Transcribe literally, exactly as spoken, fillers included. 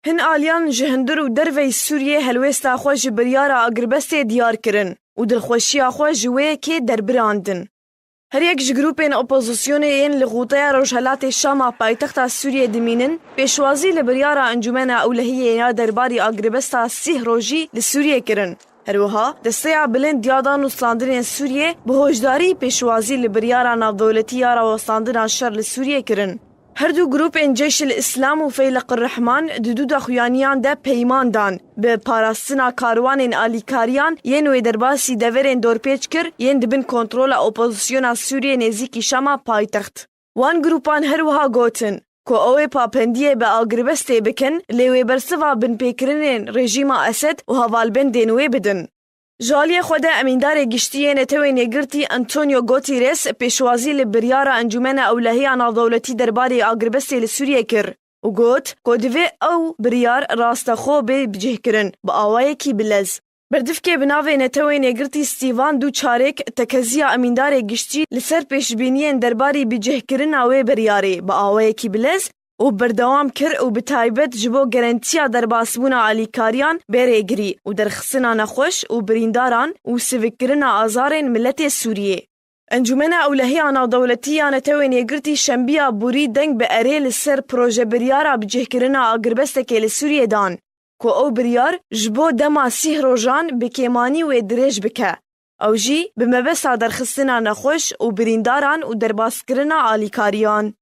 Hin aliyan ji hundir û derveyî Sûriyê helwêsta xwe ji biryara agirbestê diyar kirin û dilxweşiya xwe ji wê yekê derbirandin. Her yek ji grûpên opozisyonê yên li xûteya rojhelatê Şama paytexta Sûriyê dimînin, pêşwazî li biryara Encûmena Ewlehiyê ya derbarî agirbesta sîh rojî li Sûriyê kirin. Her wiha, Desteya Bilind ya Danûstandinên Sûriyê bi hojdarî pêşwazî li biryara navdewletî ya rawestandina şer li Sûriyê kirin. Her du grûpên Ceyşil Îslam û Feyleq Rehman di du daxuyaniyan de peyman dan, bi parastina karwanên alîkariyan yên wê derbasî deverên dorpêç kir yên di bin kontrola opozisyona Sûriyê nêzîkî Şama paytext. Wan grûpan her wiha gotin ku ew ê papendiyê bi agirbestê bikin, lê wê bersiva binpêkirinên rejîma Esed û hevalbendên wê bidin. Ji aliyê xwe de Emîndarê Giştî yê Netewên Yekgirtî Antonio Guterres pêşwazî li biryara Encûmena Ewlehiya Navdewletî derbarê agirbestê li Sûriyê kir û got ku divê ew biryar rastexwe bê bicihkirin bi awayekî bilez. Berdivkê bi navê Netewên Yekgirtî Stîvan Duçarêk tekeziya Emîndarê Giştî li ser pêşbîniyên derbarî bicihkirina wê biryarê bi awayekî bilez û berdewam kir û bi taybet ji bo gerentiya derbasbûna alîkariyan bê rêgirî û derxistina nexweş û birîndaran û sivikkirina azarên miletê Sûriyê. Encûmena Ewlehiya Navdewletî ya Netewên Yekgirtî şembiya borî deng bi erê li ser proje biryara bicihkirina agirbestekê li Sûriyê dan, ku ew biryar ji bo dema sîh rojan bi kêmanî wê dirêj bike. Ew jî bi mebesta derxistina nexweş û birîndaran û derbaskirina alîkariyan.